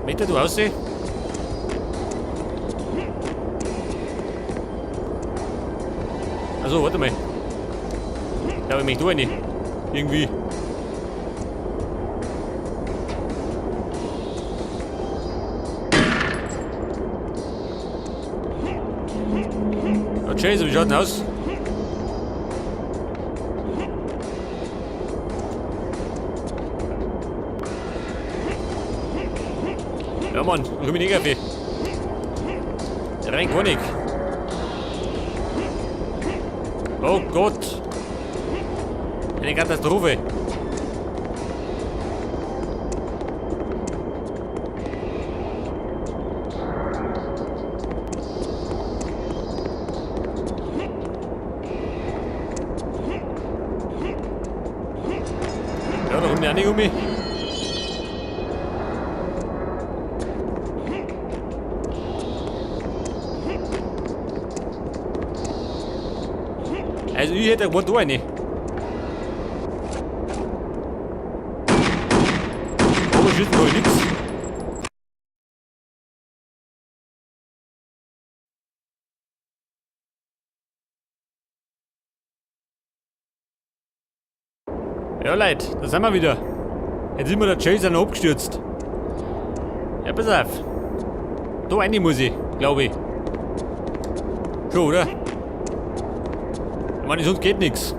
Möchtest du aussehen? Also, warte mal. Ich glaube, ich möchte da rein. Irgendwie. Ja, Jason, wie schaut denn aus? Ja, Mann, dann komm ich nicht auf. Rein kann ich. Oh Gott. Eine Katastrophe. Ja, da kommt der auch nicht um mich. Also ich hätte gewohnt da rein. Aber schießen kann ich nix. Ja, Leute, da sind wir wieder. Jetzt sind wir der Jason noch abgestürzt. Ja, pass auf. Da rein muss ich, glaube ich. Schon, oder? Ich meine, sonst geht nichts.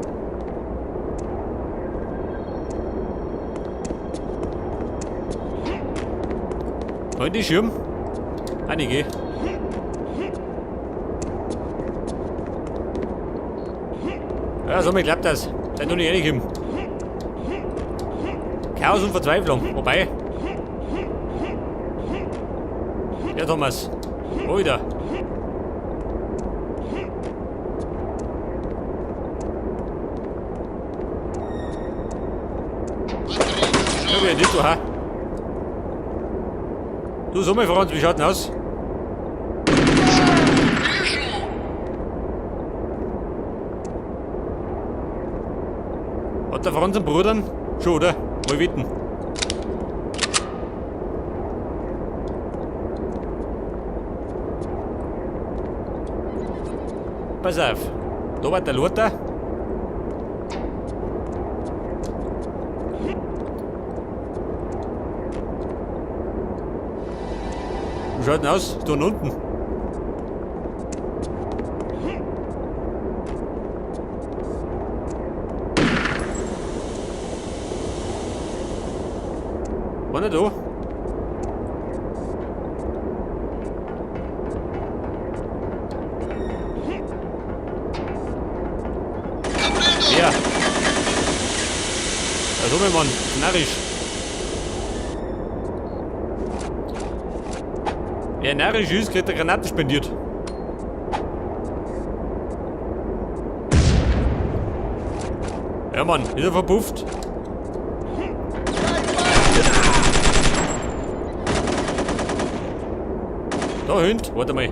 Kann ich die Schirm? Einige. Ja, so mir klappt das. Sei nur nicht ehrlich ihm. Chaos und Verzweiflung. Wobei. Ja, Thomas. Alter. Ja, wie ein Dito, ha? Du, so mal, Franz, wie schaut denn aus? Hat der Franz einen Bruder? Schon, oder? Mal wetten. Pass auf. Da war der Lothar. Wie schaut denn aus? Da unten. War nicht da? Ja. Also, mein Mann, narrisch. Wer narrisch ist, kriegt eine Granate spendiert. Ja, Mann, ist er verpufft. Da hinten, warte mal.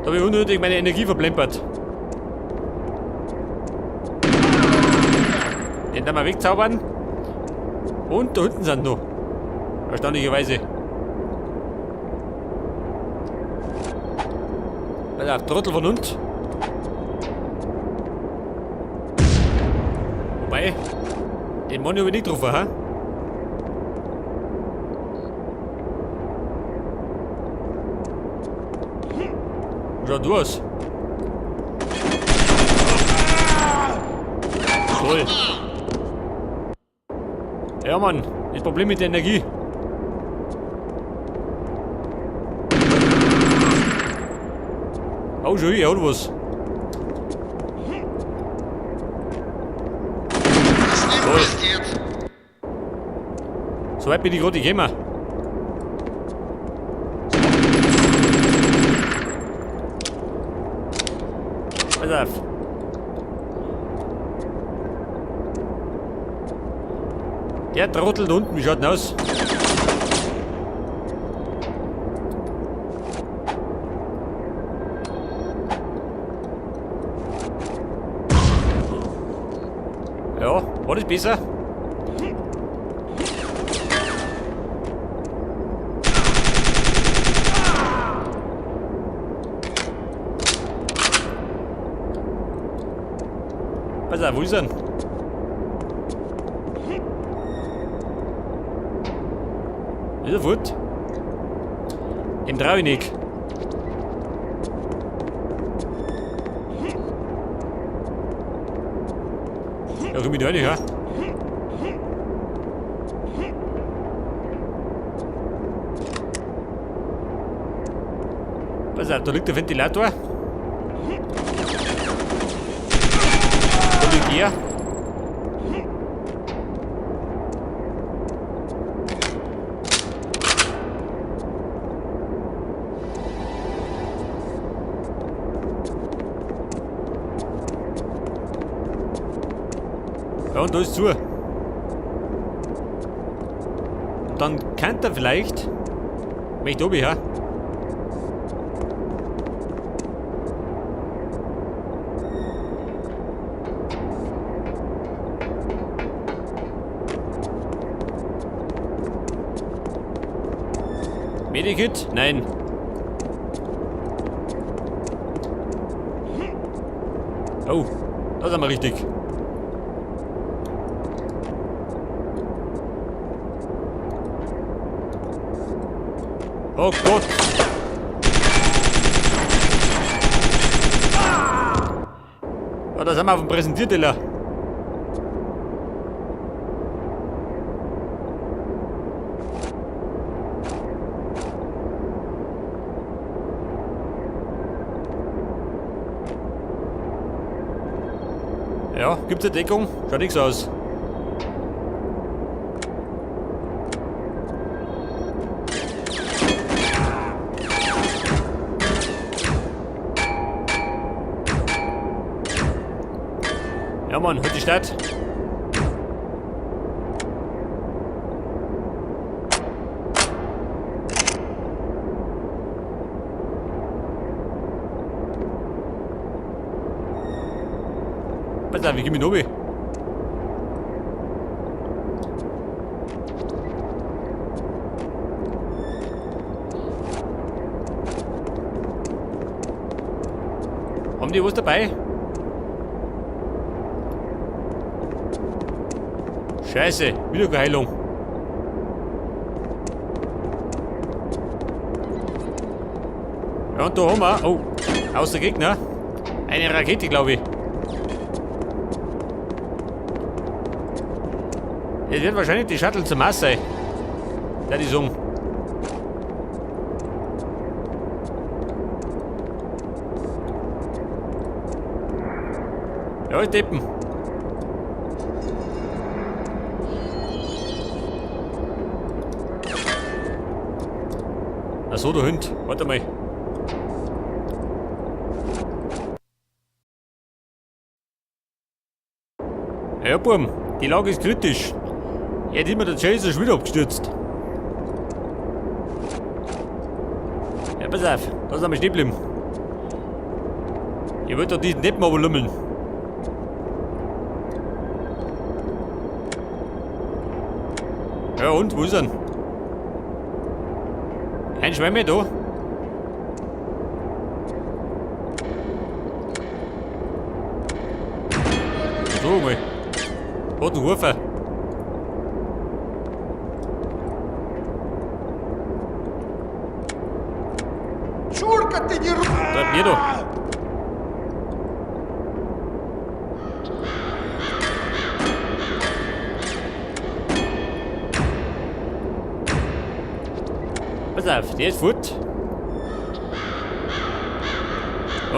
Da habe ich unnötig meine Energie verplempert. Den da mal wegzaubern. Und da hinten sind noch. Erstaunlicherweise. Also, Trottel von Hund. Wobei, den Mann habe ich nicht getroffen, ha? Wie schaut du aus? Toll. Ja, Mann, das Problem mit der Energie. Oh, schon, er hat was. Toll. So weit bin ich gerade gekommen. Pass auf. Der Trottel da unten, wie schaut denn aus? Ja, war das besser? Pass auf, wo ist er denn? Ist er fort? Dem trau ich nicht. Ja, komm ich da rein, ja? Pass auf, da liegt der Ventilator. Da liegt er. Ja, und da ist zu. Und dann kann er vielleicht, wenn ich da bin, ja? Medikit? Nein. Oh, da sind wir richtig. Oh Gott! Ja, da sind wir auf dem Präsentierteller. Ja, gibt's eine Deckung? Schaut nichts aus. Ja Mann, halt die Stadt. Pass auf, ich geh mit oben. Haben die was dabei? Scheiße, wieder keine Heilung. Ja, und da haben wir, oh, außer Gegner, eine Rakete, glaub ich. Es wird wahrscheinlich die Shuttle zum Mars sein. Ja, die sagen. Ja, ich deppen. Ach so, du Hund. Warte mal. Ja, Burm, die Lage ist kritisch. Jetzt ist mir der Chaser schon wieder abgestürzt. Ja, pass auf, da sind wir stehen geblieben. Ich wollte doch diesen Deppen aber lümmeln. Ja und, wo ist er denn? Kein Schwein mehr da. So mal. Hat einen Rufer. Чурка ты не Bleib mir doch. Pass auf, der ist fort.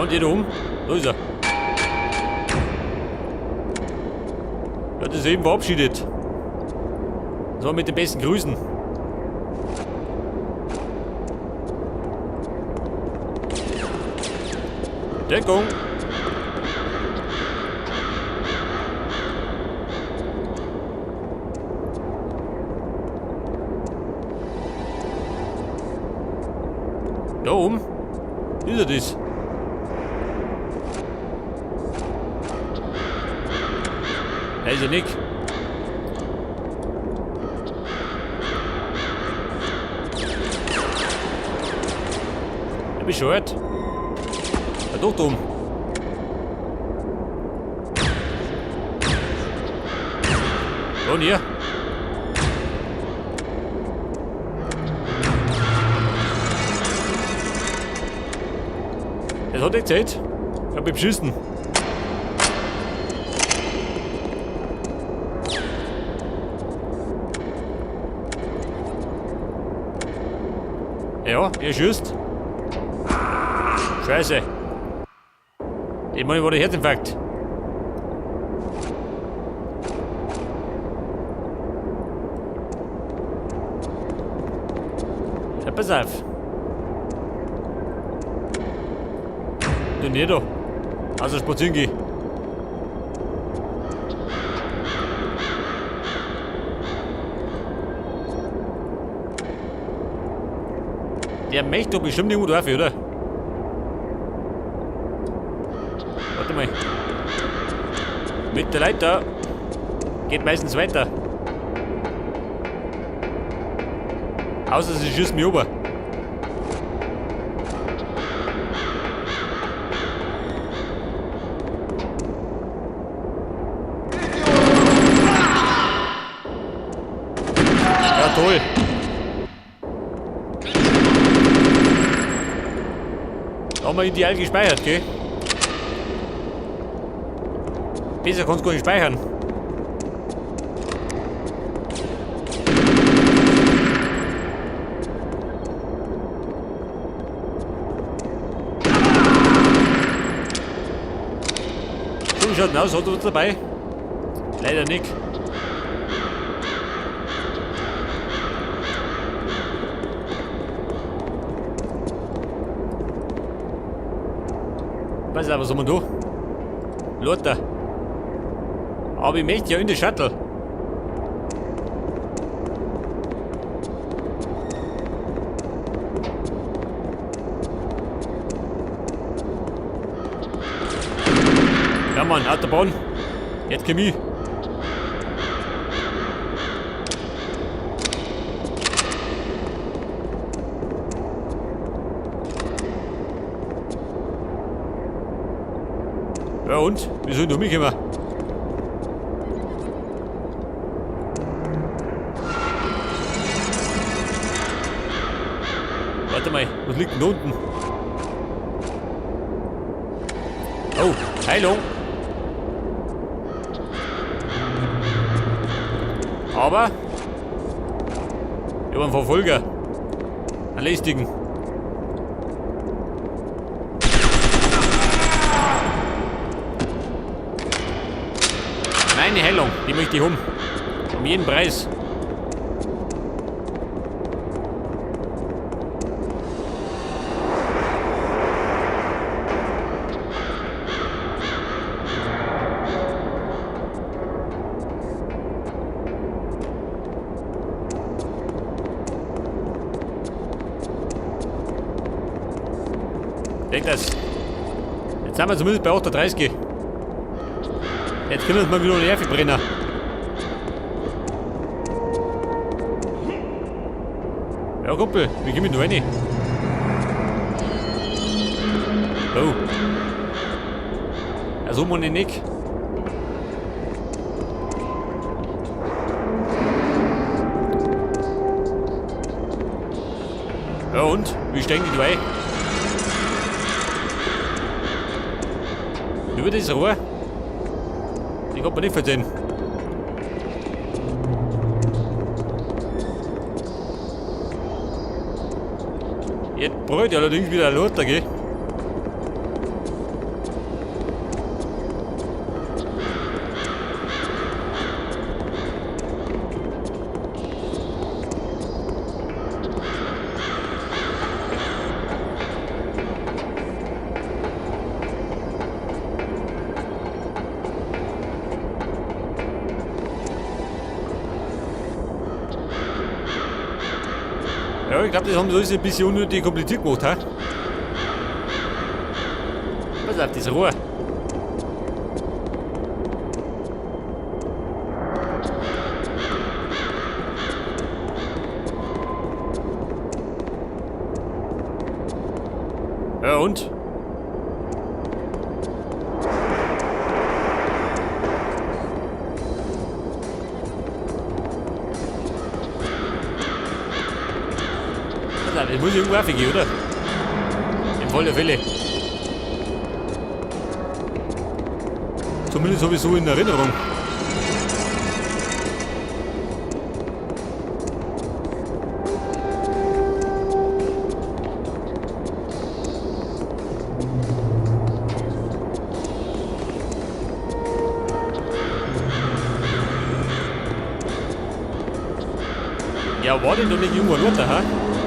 Und hier oben. Da ist er. Er hat sich eben verabschiedet. So, mit den besten Grüßen. Deckung! Da oben ist er das. Da ist er nicht. Der bescheuert. Ja, doch dumm. Und hier. Das hat nicht gezählt. Ich hab mich beschissen. Ja, ihr schießt. Scheiße. Dem Mann war der Herzinfarkt. Ja, pass auf. Du nicht da. Also spazieren geh. Der möchte doch bestimmt irgendwo drauf, oder? Warte mal. Mit der Leiter geht meistens weiter. Außer sie schießt mich rüber. Ja, toll. Da haben wir ideal gespeichert, gell? Besser kannst du gar nicht speichern. So, wie schaut denn aus? Hat er was dabei? Leider nicht. Pass auf, was haben wir da? Lothar. Aber ich möchte ja in die Shuttle. Ja Mann, Autobahn. Jetzt komm ich. Ja und? Wie soll ich da mitkommen? Warte mal, was liegt denn da unten? Oh, Heilung! Aber ich hab einen Verfolger. Einen lästigen. Meine Heilung, die möchte ich haben. Um jeden Preis. Denk das. Jetzt sind wir zumindest bei 38. Jetzt können wir uns mal wieder eine Nerven brennen. Ja, Kumpel, wie komm ich da rein? Oh. Ja, so muss ich nicht. Ja und? Wie steigen die da ein? Über das Rohr? Ich hab mir nicht versehen. Jetzt brüllt allerdings wieder lauter, gell? Ja, ich glaub, das haben sie alles ein bisschen unnötig kompliziert gemacht, hä? Pass auf, das Rohr. Ja, und? Das muss irgendwo raufgehen, oder? Im Fall der Fälle. Zumindest habe ich so in Erinnerung. Ja, war denn da nicht irgendwo ein Ort, hä?